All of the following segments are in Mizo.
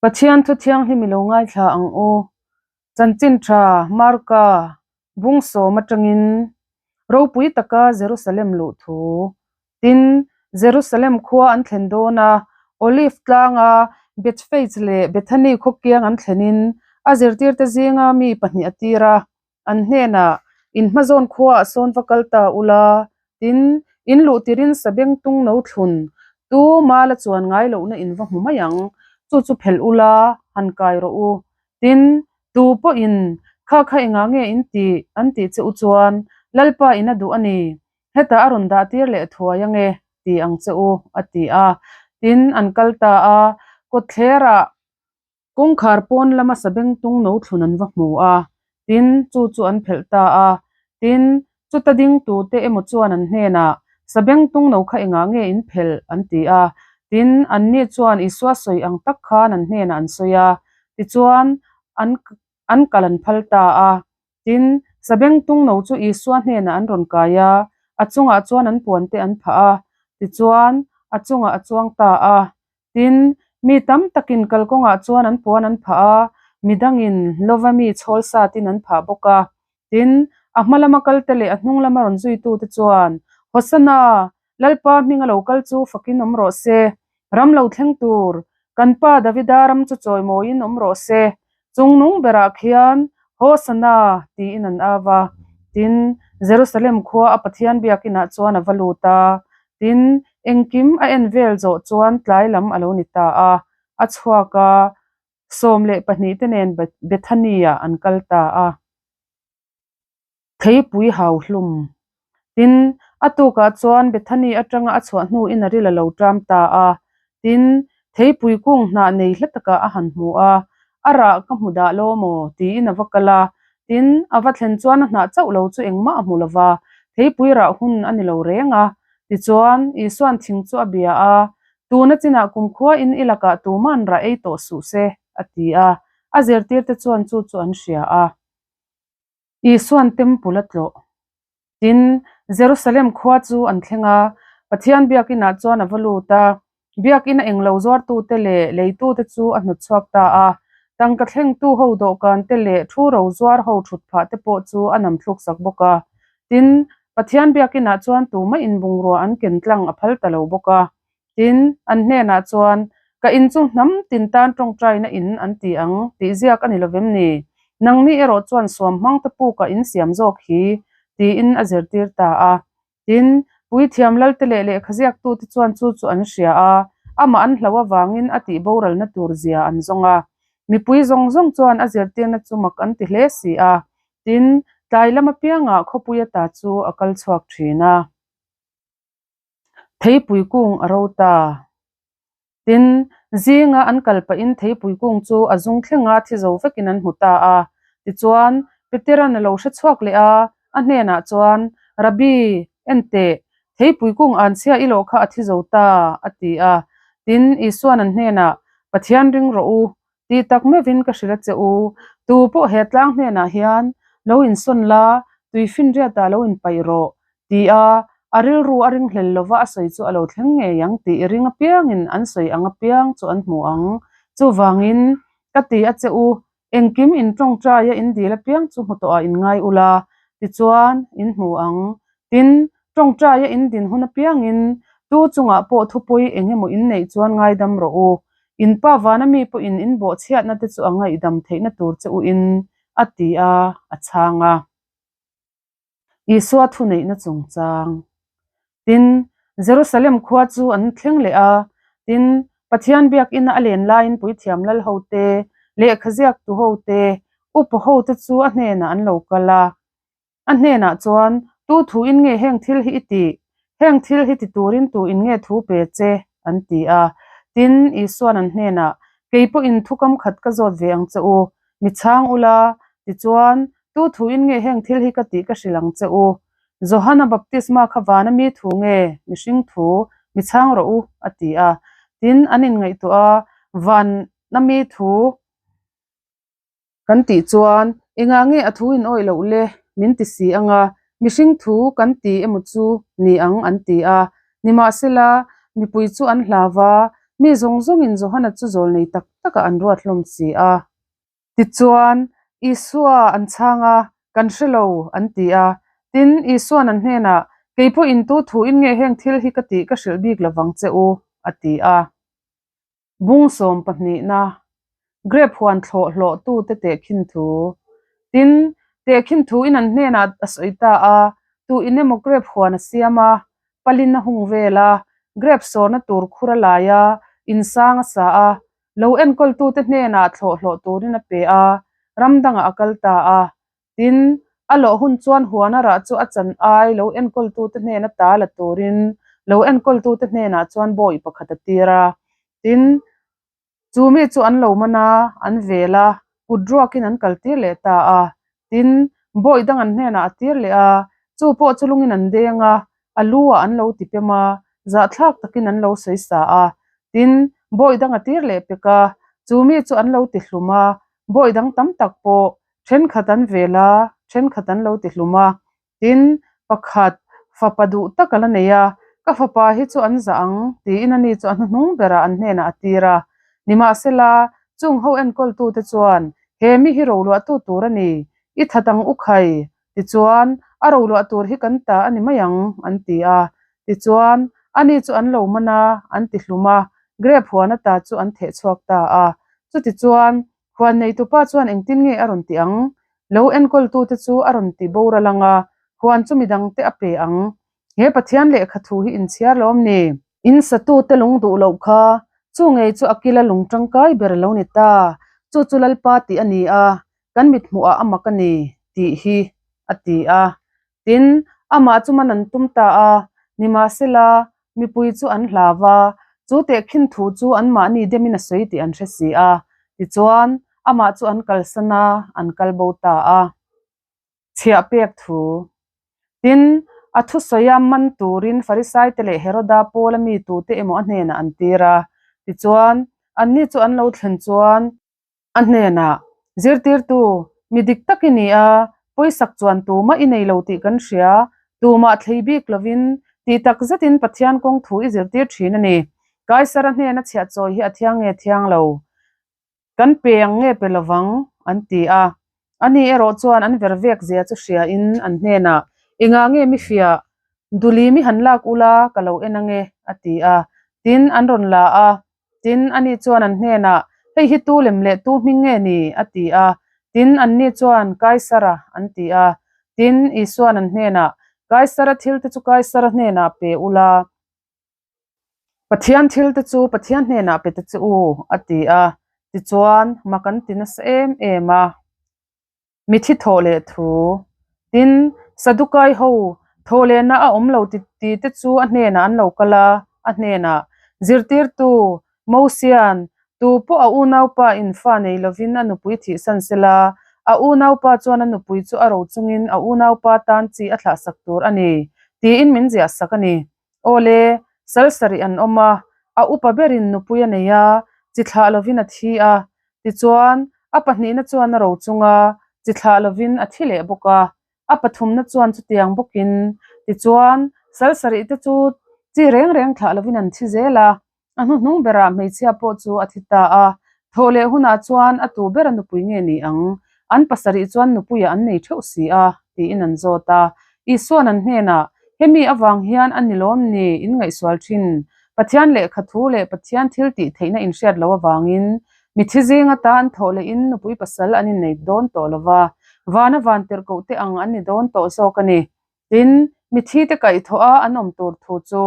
Pathian thu thianghlim i lo ngaithla ang u. Chanchin tha Marka bung sawm atangin ropui taka Jerusalem luh thu. Tin, Jerusalem khua an thlen dawn a, Olive tlanga Bethphage leh Bethany khaw kiang an thlenin a zirtirte zinga mi pahnih a tir a, An hnenah, In hmazawn khuaah sawn va kal ta ula, tin, in luh tirin sabengtung no thlun, tu mala chuan ngai lohna in va hmu mai ang, chu chu phelh ula, han kai rawh u. Tin, tu pawhin, Kha kha engah nge in tih? an tih che u chuan, Lalpa in a duh a ni, hetah a rawn dah tir leh thuai ange, ti ang che u, a ti a. Tin, an kal ta a, kawtthlerah Kawngkhar pawn lama sabengtung no thlun an va hmu a, tin, chu chu an phelh ta a. Tin, chuta ding tute emaw chuan an hnenah, Sabengtung no kha engah nge in phelh? an ti a. Tin, anni chuan Isua sawi ang tak khan an hnenah an sawi a. Tichuan, an an kal an phal ta a. Tin, sabengtung no chu Isua hnenah an rawn kai a, a chungah chuan an puante an phah a. Tichuan, a chungah a chuang ta a. Tin, mi tam takin kalkawngah chuan an puan an phah a, mi dangin lova mi chhawl satin an phah bawk a. Tin, a hma lama kalte leh a hnung lama rawn zuitute chuan, Hosana! Lalpa hminga lo kal chu fakin awm rawh se. Ram lo thleng tur, kan pa Davida ram chu chawimawiin awm rawh se. Chung nung berah khian, Hosana! tiin an au a. Tin, Jerusalem khua a Pathian biakinah chuan a va lut a. Tin, engkim a en vel zawh chuan tlai lam a lo ni ta a. A chhuak a, 12 te nen Bethany-ah an kal ta a. Theipui hau hlum. Tin, a tukah chuan Bethany atanga a chhuah hnuin a ril a lo ṭam ta a. Tin, theipui kung hnah nei hla takah a han hmu a, A rah ka hmu dah lo maw? tiin a va kal a. Tin, a va thlen chuan a hnah chauh lo chu engmah a hmu lo va, theipui rah hun a ni lo reng a. Tichuan, Isua'n thing chu a bia a, Tuna chinah kumkhuain i lakah tuma'n rah ei tawh suh se, a ti a. A zirtirte chuan chu chu an hria a. Isua'n temple a tlawh. Tin, Jerusalem khua chu an thleng a, Pathian biakinah chuan a va lut a, biakina englo zuartute leh leitute chu a hnawt chhuak ta a. Tangka thlengtu ho dawhkan te leh thu ro zuar ho thut phah te pawh chu a nam thluk sak bawk a. Tin, Pathian biakinah chuan tumah inbungrua an ken tlang a phal ta lo bawk a. Tin, an hnenah chuan, Ka in chu hnam tin tan tawngtaina in an ti ang, tih ziak a ni lovem ni? Nangni erawh chuan suam hmangte pukah in siam zawk hi, tiin a zirtir ta a. Tin, puithiam lalte leh lehkha ziaktute chuan chu chu an hria a, amah an hlauh avangin a tih boralna tur zia an zawng a. Mipui zawng zawng chuan a zirtirna chu mak an ti hle si a. Tin, tlai lam apiangah khawpui ata chu a kal chhuak thin a. Theipui kung a ro ta. Tin, zinga an kal pahin theipui kung chu a zung thleng a, thi zo vekin an hmu ta a. Tichuan, Petera'n a lo hre chhuak leh a, a hnenah chuan, Rabbi, en teh, theipui kung an chhia i lawh kha a thi zo ta, a ti a. Tin, Isua'n an hnenah, Pathian ring rawh u, Ti tak meuhin ka hrilh a che u, tu pawh he tlang hnenah hian lo insawn la, tuifinriatah lo inpaih rawh, ti a, a rilru a ringhlel lova a sawi chu a lo thleng ngei ang tih i ring apiangin an sawi ang apiang chu an hmu ang. Chuvangin, ka ti a che u, engkim in tawngtaia in dil apiang chu hmu tawhah in ngai ula, tichuan, in hmu ang. Tin, tawngtaia in din hun apiangin tu chungah pawh thupui eng emaw in neih chuan ngaidam rawh u. In pa vana mi pawhin in bawhchhiatna te chu a ngaihdam theihna tur che u in, a ti a, a chhang a. Isua thuneihna chungchang. Tin, Jerusalem khua chu an thleng leh a, tin, Pathian biakina a len laiin puithiam lal hote, lehkha ziaktu hote, upa hote chu a hnenah an lo kal a. A hnenah chuan, Tu thu in nge heng thil hi i tih? Heng thil hi ti turin tu in nge thu pe che? an ti a. Tin, Isua'n an hnenah, Kei pawhin thu kam khat ka zawt ve ang che u, mi chhang ula, tichuan, Tu thu in nge heng thil hi ka tih ka hrilh ang che u? Johana baptisma kha vana mi thu nge, mihring thu, mi chhang rawh u, a ti a. Tin, an inngaihtuah a, Vana mi thu, Kan tih chuan, Engah nge a thu in awih loh le? min ti si ang a, mihring thu kan ti emaw chu ni ang an ti a. Nimahsela, mipui chu an hlau va, mi zawng zawngin Johana chu zawl nei tak takah an ruat hlawm si a. Tichuan, Isua an chhang a, Kan hre lo, an ti a. Tin, Isua'n an hnenah, Kei pawh in tu thu in nge heng thil hi ka tih ka hrilh bik lovang che u, a ti a. Bung sawm pahnihna, Grape huan thlawh hlawhtute tehkhin thu. Tin, tehkhin thu in an hnenah a sawi ta a, tu in emaw grape huan a siam a, palin a hung vel a, grape sawrna tur khur a lai a, insang a sa a, lo enkawltute hnenah thlawh hlawh turin a pe a, ram dangah a kal ta a. Tin, a lawh hun chuan huana rah chu a chan ai lo enkawltute hnena ta la turin lo enkawltute hnenah chuan bawi pakhat a tir a. Tin, chu mi chu an lo man a, an vel a, kut ruakin an kaltir leh ta a. Tin, bawi dang an hnenah a tir leh a, chu pawh chu lungin an deng a, a lu ah an lo ti pem a, zahthlak takin an lo sawi sa a. Tin, bawi dang a tir leh pek a, chu mi chu an lo ti hlum a, bawi dang tam tak pawh Thenkhat an vel a, thenkhat an lo ti hlum a. Tin, pakhat, fapa duh tak a la nei a, ka fapa hi chu an zah ang, tiin ani chu a hnuhnung berah an hnenah a tir a. Nimahsela, chung ho enkawltute chuan, He mi hi roluahtu tur a ni, i that ang u khai, tichuan, a roluah tur hi kan ta a ni mai ang, an ti a. Tichuan, ani chu an lo man a, an ti hlum a, grep huan ata chu an theh chhuak ta a. Chutichuan, Huan neitupa chuan engtin nge a rawn ti ang? Lo enkawltute chu a rawn ti boral ang a, huan chu midangte a pe ang. He Pathian lehkha thu hi inchhiar lawm ni? In satute lung duh loh kha, chu ngei chu a kila lung tangkai ber a lo ni ta. Chu chu Lalpa tih a ni a, kan mithmuhah a mak a ni, tih hi, a ti a. Tin, amah chu man an tum ta a, nimahsela, mipui chu an hlau a, chu tehkhin thu chu anmahni demin a sawi tih an hre si a. Tichuan, amah chu an kalsan a, an kal bo ta a. Chhiah pek thu. Tin, a thusawia man turin Farisaite leh Heroda Paula mi tute emaw a hnenah an tir a. Tichuan, anni chu an lo thlen chuan, A hnenah, Zirtirtu, mi dik tak i ni a, pawisak chuan tumah i nei lo tih kan hria, tumah thlei bik lovin, tih tak zetin Pathian kawng thu i zirtir thin a ni. Kaisara hnena chhiah chawi hi a thiang nge thiang lo? Kan pe ang nge pe lovang? an ti a. Ani erawh chuan an ver vek zia chu hriain an hnenah, Engah nge mi fiah? Duli mi han lak ula ka lo en ange, a ti a. Tin, an rawn la a. Tin, ani chuan an hnenah, Hei hi tu lem leh tu hming nge ni? a ti a. Tin, anni chuan, Kaisara, an ti a. Tin, Isua'n an hnenah, Kaisara thilte chu Kaisara hnenah pe ula, Pathian thilte chu Pathian hnenah pe ta che u, a ti a. Tichuan, mak an ti nasa em em a. Mithi thawh leh thu. Tin, Sadukai ho thawh lehna a awm lo ti ti te chu a hnenah an lo kal a, a hnenah, Zirtirtu, Mosian, tu pawh a unaupa in fa nei lovin a nupui thihsan sela, a unaupa chuan a nupui chu a ro chungin a unaupa tan chi a thlahsak tur a ni, tiin min ziahsak a ni. Awle, sal sarih an awm a, a upa berin nupui a nei a, chi thlah lovin a thi a. Tichuan, a pahnihna chuan a ro chung a, chi thlah lovin a thi leh bawk a. A pathumna chuan chutiang bawkin. Tichuan, sal sarih te chu chi reng reng thlah lovin an thi zel a. A hnuhnung berah hmeichhia pawh chu a thi ta a. Thawh leh hunah chuan a tu bera nupui nge ni ang? An pasarih chuan nupuiah an nei theuh si a, tiin an zawt a. Isua'n an hnenah, Hemi avang hian a ni lawm ni in ngaihsual thin? Pathian lehkha thu leh Pathian thil tih theihna inhriat loh avangin mithi zing ata an thawh lehin nupui pasal an innei dawn tawh lo va, vana van tirhkoh te ang an ni dawn tawh zawk a ni. Tin, mithite kaihthawh a an awm tur thu chu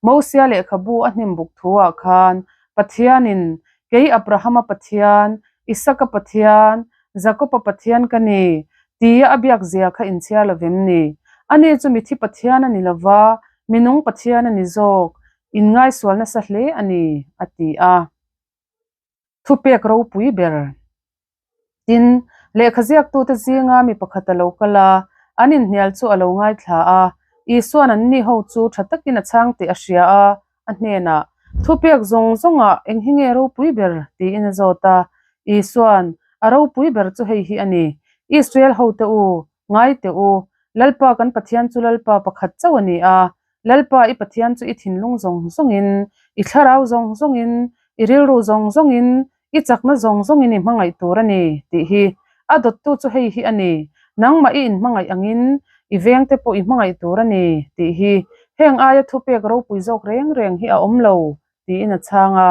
Mosia lehkhabu a hnim buk thuah khan Pathianin, Kei Abrahama Pathian, Isaka Pathian, Jakoba Pathian ka ni, tia a biak zia kha inchhiar lo vem ni? Ani chu mithi Pathian a ni lo va, minung Pathian a ni zawk, inngaisual nasa hle a ni, a ti a. Thupek ropui ber. Tin, lehkha ziaktute zinga mi pakhat a lo kal a, an inhnial chu a lo ngaithla a. Isua'n anni ho chu tha takin a chhang tih a hria a, a hnenah, Thupek zawng zawngah eng hi nge ropui ber? tiin a zawt a. Isua'n, A ropui ber chu hei hi a ni, Israel hote u, Ngai teh u, Lalpa kan Pathian chu Lalpa pakhat chauh a ni a, Lalpa i Pathian chu i thinlung zawng zawngin, i thlarau zawng zawngin, i rilru zawng zawngin, I chakna zawng zawngin i hmangaih tur a ni, tih hi. A dawttu chu hei hi a ni, Nangmah i inhmangaih angin i vengte pawh i hmangaih tur a ni, tih hi. Heng aia thupek ropui zawk reng reng hi a awm lo, tiin a chhang a.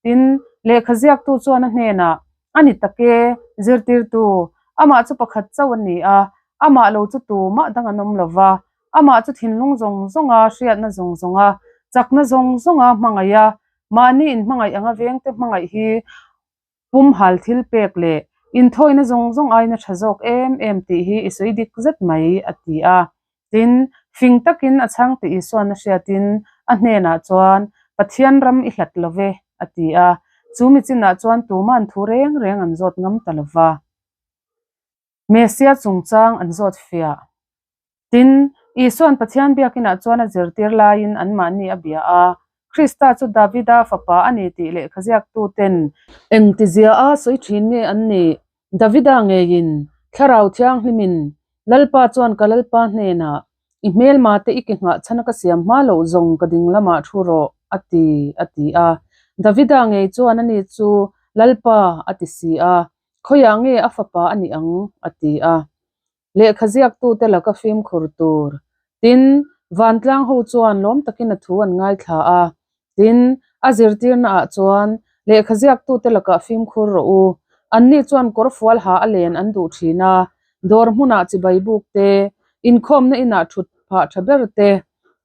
Tin, lehkha ziaktu chuan a hnenah, A ni tak e, zirtirtu, amah chu pakhat chauh a ni a, amah lo chu tumah dang an awm lo va, amah chu thinlung zawng zawnga, hriatna zawng zawnga, chakna zawng zawnga hmangaih a, mahni inhmangaih anga vengte hmangaih hi pumhal thil pek leh inthawina zawng zawng aiin a tha zawk em em tih hi i sawi dik zet mai, a ti a. Tin, fing takin a chhang tih Isuan a hriatin a hnenah chuan, Pathian ram i hlat lo ve, a ti a. Chu mi chinah chuan tuman thu reng reng an zawt ngam ta lo va. Mesia chungchang an zawt fiah. Tin, Isuan Pathian biakinah chuan a zirtir laiin anmahni a bia a, Krista chu Davida fapa a ni tih lehkha ziaktuten engtizia a sawi thin nge an nih? Davida ngeiin, Thlarau Thianghlimin, Lalpa chuan ka Lalpa hnenah, I hmelma te i ke nghah chhana ka siam hma loh zawng ka ding lamah thu rawh, a ti, a ti a. Davida ngei chuan ani chu, Lalpa, a ti si a. Khawiah nge a fapa a nih ang? a ti a. Lehkha ziaktute laka fimkhur tur. Tin, vantlang ho chuan lawm takin a thu an ngaithla a. Tin, a zirtirna ah chuan, Lehkha ziaktute lakah fimkhur rawh u. Anni chuan kawrfual ha a len an duh thin a, dawr hmunah chibai buk te, inkhawmna inah thut phah tha ber te,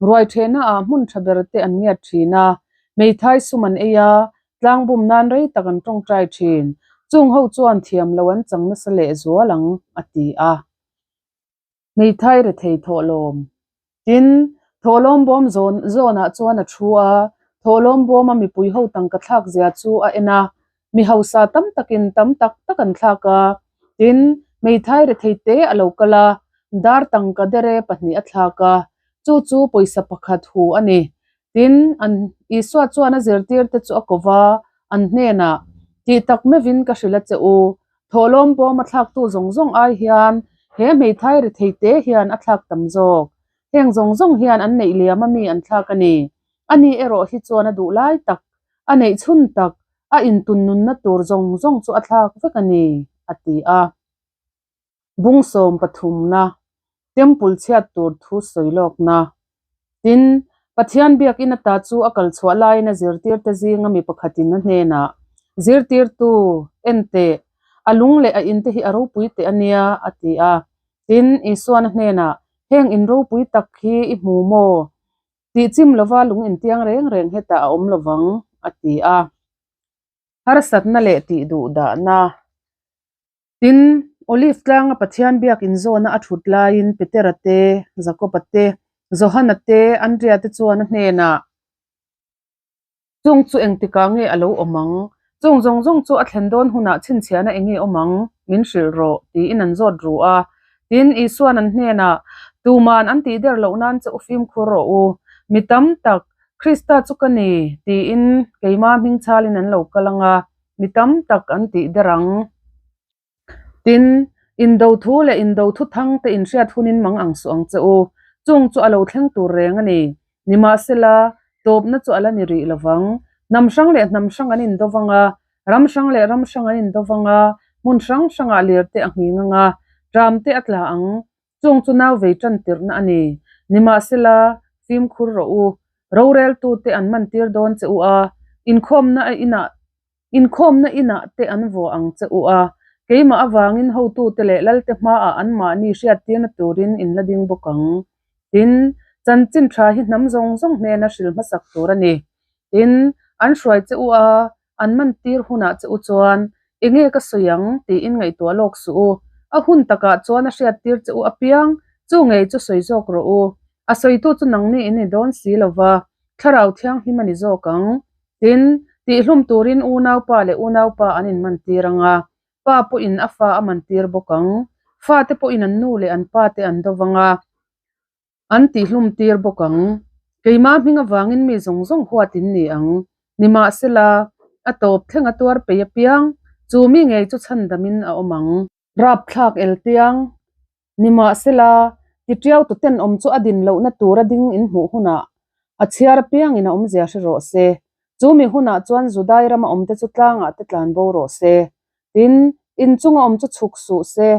ruai thehna ah hmun tha ber te an ngiat thin a, hmeithai sum an ei a, Tlangbum nan rei tak an tawngtai thin. Chung ho chuan thiam lo an chang nasa leh zual ang, a ti a. Hmeithai rethei thawhlawm. Tin, thawhlawm bawm zawn zawnah chuan a thu a, thawhlawm bawma mipui ho tangka thlak zia chu a en a. Mi hausa tam takin tam tak tak an thlak a. Tin, hmeithai rethei te a lo kal a, dar tangka dere pahnih a thlak a, chu chu pawisa pakhat hu a ni. Tin, an Isua chuan a zirtirte chu a ko va, an hnenah, Tih tak meuhin ka hrilh a che u, thawhlawm bawm a thlaktu zawng zawng ai hian he hmeithai retheite hian a thlak tam zawk. Heng zawng zawng hian an neih liam a mi an thlak a ni. Ani erawh hi chuan a duh lai tak, a neih chhun tak, a intun nunna tur zawng zawng chu a thlak vek a ni, a ti a. Bung sawm pathumna, Temple chhiat tur thu sawi lawkna. Tin, Pathian biakin ata chu a kal chhuah laiin a zirtirte zinga mi pakhatin a hnenah, Zirtirtu, en teh, a lung leh a inte hi a ropui teh a nia, a ti a. Tin, Isuan a hnenah, Heng in ropui tak hi i hmu maw? Tih chim lova lung intiang reng reng hetah a awm lovang, a ti a. Harsatna leh tih duh dahna. Tin, Olive tlanga Pathian biakin zawna a thut laiin Petera te, Jakoba te, Johana te, Andrea te chuan a hnenah, Chung chu engtikah nge a lo awm ang? Chung zawng zawng chu a thlen dawn hunah chhinchhiahna eng nge awm ang? Min hrilh rawh, tiin an zawt ru a. Tin, Isua'n an hnenah, Tuman an tih der loh nan che u fimkhur rawh u. Mi tam tak, Krista chu ka ni, tiin keimah hming chhalin an lo kal ang a. Mi tam tak an tih der ang. Tin, indo thu leh indo thu thang te inhriat hunin mang ang suh ang che u. Chung chu a lo thleng tur reng a ni. Nimahsela, tawpna chu a la ni rih lo vang. Hnam hrang leh hnam hrang an indo vang a, ram hrang leh ram hrang an indo vang a, hmun hrang hrangah lir te a nghing ang a, ṭam te a tla ang. Chung chu nau vei tan tirhna a ni. Nimahsela, fimkhur rawh u. Roreltute an man tir dawn che u a, inkhawmna a inah inkhawmna inah te an vuah ang che u a, keimah avangin hotute leh lalte hmaah anmahni hriattirna turin in la ding bawk ang. Tin, chanchin tha hi hnam zawng zawng hnena hril hmasak tur a ni. Tin, an hruai che u a, An man tir hunah che u chuan, Enge ka sawi ang? tiin ngaihtuah lawk suh u. A hun takah chuan a hriat tir che u apiang, chu ngei chu sawi zawk rawh u. A sawitu chu nangni in ni dawn si lo va, Thlarau Thianghlim a ni zawk ang. Tin, tihhlum turin unaupa leh unaupa an inman tir ang a, pa pawhin a fa a man tir bawk ang. Fate pawhin an nu leh an pate an do vang a. An tihhlum tir bawk ang. Keimah hming avangin mi zawng zawng huat in ni ang. Nimahsela, a tawp thleng a tuar peih apiang, chu mi ngei chu chhandamin a awm ang. Rapthlak el tiang. Nimahsela, titiau tu tenawm chu a din lohna tura ding in hmuh hunah a chhiar apiangin a awmzia hre rawh se. Chu mi hunah chuan Judai rama awmte chu tlangah te tlan bo rawh se. Tin, in chunga awm chu chhuk suh se,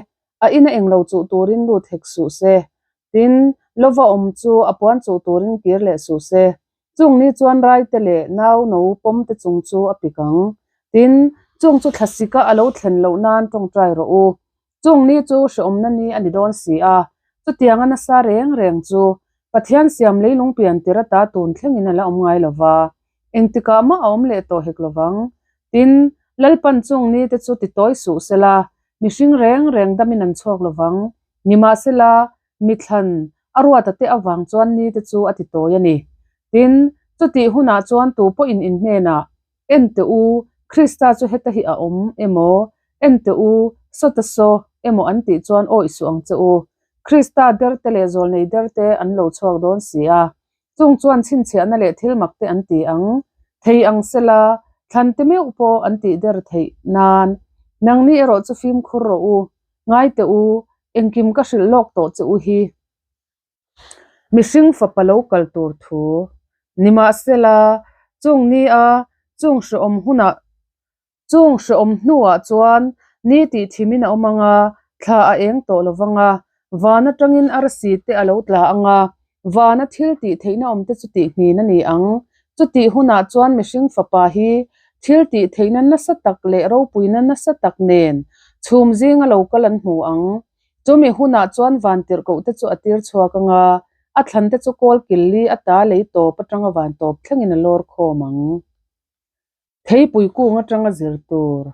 a ina englo chuh turin lut hek suh se. Tin, lova awm chu a puan chuh turin kir leh suh se. Chung ni chuan raite leh nau no pawm te chung chu a pik ang. Tin, chung chu thlasika a lo thlen loh nan tawngtai rawh u. Chung ni chu hrehawmna ni a ni dawn si a, chutianga nasa reng reng chu Pathian siam leilung pian tir ata tun thlengin a la awm ngai lo va, engtikah mah a awm leh tawh hek lo vang. Tin, Lalpan chung ni te chu ti tawi suh sela, mihring reng reng damin an chhuak lo vang. Nimahsela, mithlan a ruata te avang chuan ni te chu a ti tawi a ni. Tin, chutih hunah chuan tu pawhin in hnenah, Ente u, Krista chu heta hi a awm emaw, ente u, sawta saw emaw an tih chuan awih suh ang che u. Krista derte leh zawlnei derte an lo chhuak dawn si a, chung chuan chhinchhiahna leh thil mak te an ti ang, thei ang sela, thlan te meuh pawh an tih der theih nan. Nangni erawh chu fimkhur rawh u, ngai teh u, engkim ka hrilh lawk tawh che u hi. Mihring fapa lo kal tur thu nimahsela chung nia chung hrehawm hunah chung hrehawm hnuah chuan ni tih thimin a awm ang a, thla a eng tawh lo vang a, van atangin arsi te a lo tla ang a, vana thil tih theihna awm te chu tih nghin a ni ang. Chutih hunah chuan mihring fapa hi thil tih theihna nasa tak leh ropuina nasa tak nen chhum zinga lo kal an hmu ang. Chumi hunah chuan van tirhkoh te chu a tir chhuak ang a, a thlan te chu kawl kil li ata lei tawp atanga van tawp thlengin a lawr khawm ang. Theipui kung atanga zir tur.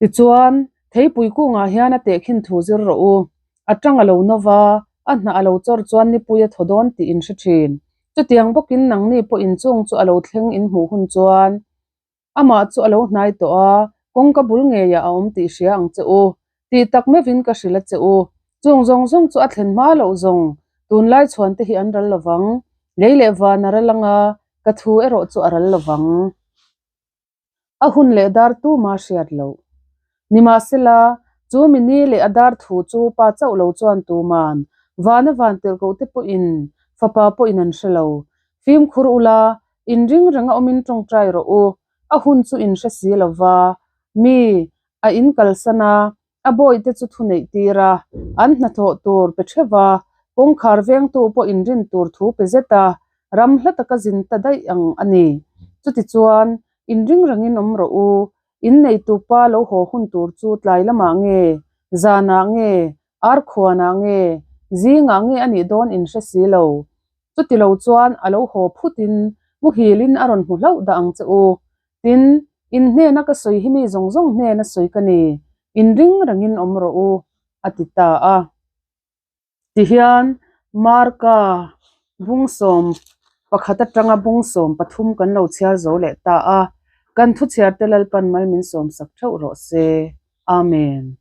Tichuan, theipui kungah hian a tehkhin thu zir rawh u. A tang a lo no va, a hnah a lo chawr chuan nipui a thaw dawn tih in hre thin. Chutiang bawkin nangni pawh inchung chu a lo thleng in hmuh hun chuan Amah chu a lo hnai tawh a, kawngka bul ngeiah a awm tih hria ang che u. Tih tak meuhin ka hrilh a che u. Chung zawng zawng chu a thlen hma loh zawng, tunlai chhuan te hi an ral lo vang. Lei leh van a ral ang a, ka thu erawh chu a ral lo vang. A hun leh dar tuma hriat loh. Nimahsela, chu mi ni leh a dar thu chu pa chauh lo chuan tuman, vana van tirhkoh te pawhin, fapa pawhin an hre lo. Fimkhur ula, inring renga awmin tawngtai rawh u, a hun chu in hre si lo va, mi a in kalsan a, a bawihte chu thu neih tir a, an hnathawh tur pe theuh va, kawngkhar vengtu pawh inrin tur thu pe zet a, ram hla taka zin ta daih ang a ni. Chutichuan, inring rengin awm rawh u, in neitupa lo haw hun tur chu tlai lamah nge, zanah nge, arkhuanah nge, zingah nge a nih dawn in hre si lo. Chuti lo chuan a lo haw phutin muhilin a rawn hmu hlauh dah ang che u. Tin, in hnena ka sawi hi mi zawng zawng hnena sawi ka ni, inring rengin awm rawh u, a ti ta a. Tihian Marka bungsawm pakhat atanga bungsawm pathum kan lo chhiar zo leh ta a, kan thuchhiarte Lalpan mal min sawmsak theuh rawh se. Amen.